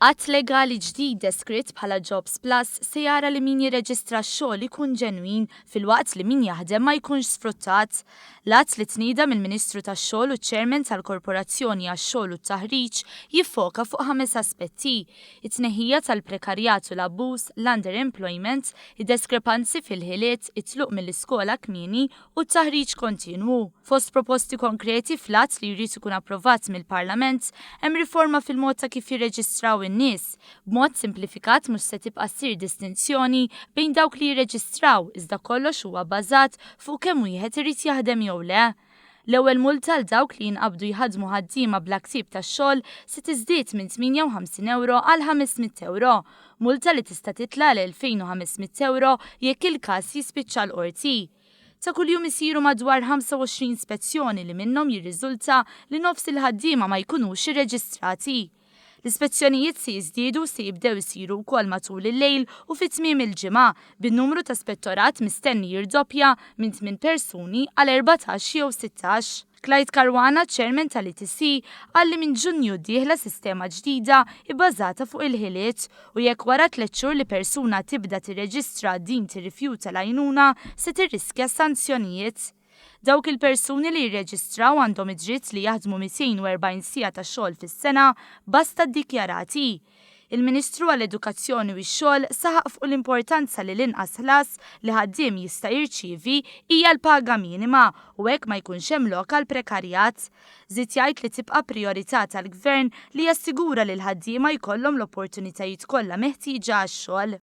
Att legali ġdid deskritt bħala Jobs Plus se jara li min jirreġistra x-xogħol ikun ġenwin filwaqt li min jaħdem ma jkunx sfruttat. L-att li tnieda mill-Ministru tax-Xogħol u ċ-Chairman tal-Korporazzjoni għax-Xogħol u t-Taħriġ jiffoka fuq ħames aspetti, it-tneħħija tal-prekarjat u l-abbuż, l-underemployment, id-deskrepanzi fil-ħiliet, it-tluq mill-iskola kmieni u t-taħriġ kontinwu. Fost proposti konkreti fl-att li jrid ikun approvat mill-Parlament hemm riforma fil-mod ta' kif jirreġistraw in-nies. B'mod simplifikat mhux se tibqa' ssir distinzjoni bejn dawk li jirreġistraw iżda kollox huwa bbażat fuq kemm wieħed irid jaħdem jew le. L-ewwel multa għal dawk li jinqabdu jħaddmu ħaddiema bla ktieb tax-xogħol se tiżdied minn 58 ewro għal 500 ewro, multa li tista' titla' għal 2,500 ewro jekk il-każ jispiċċa l-Qorti. Ta' kuljum isiru madwar 25 spezzjoni li minnhom jirriżulta li nofs il-ħaddiema ma jkunux irreġistrati. L-ispezzjonijiet se jiżdiedu u se jibdew isiru wkoll matul il-lejl u fi tmiem il-ġimgħa, bin-numru ta' spettorat mistenni jirdoppja minn tmien persuni għal 14 jew 16. Clyde Caruana, Chairman tal-ETC, qal li minn Ġunju dieħla sistema ġdida ibbażata fuq il-ħiliet u jekk wara tlett xhur li persuna tibda tirreġistra din tirrifjuta l-għajnuna se tirriskja sanzjonijiet. Dawk il-persuni li jirreġistraw għandhom id-dritt li jaħdmu 240 siegħa ta' xogħol fis-sena basta ddikjarati. Il-Ministru għall-Edukazzjoni u x-Xogħol saħaq fuq l-importanza li l-inqas ħlas li ħaddiem jista' jirċievi hija l-paga minima u hekk ma jkunx hemm lok għal prekarjat. Żied jgħid li tibqa' prijorità tal-Gvern li jassigura li l-ħaddiema jkollhom l-opportunitajiet kollha meħtieġa għax-xogħol.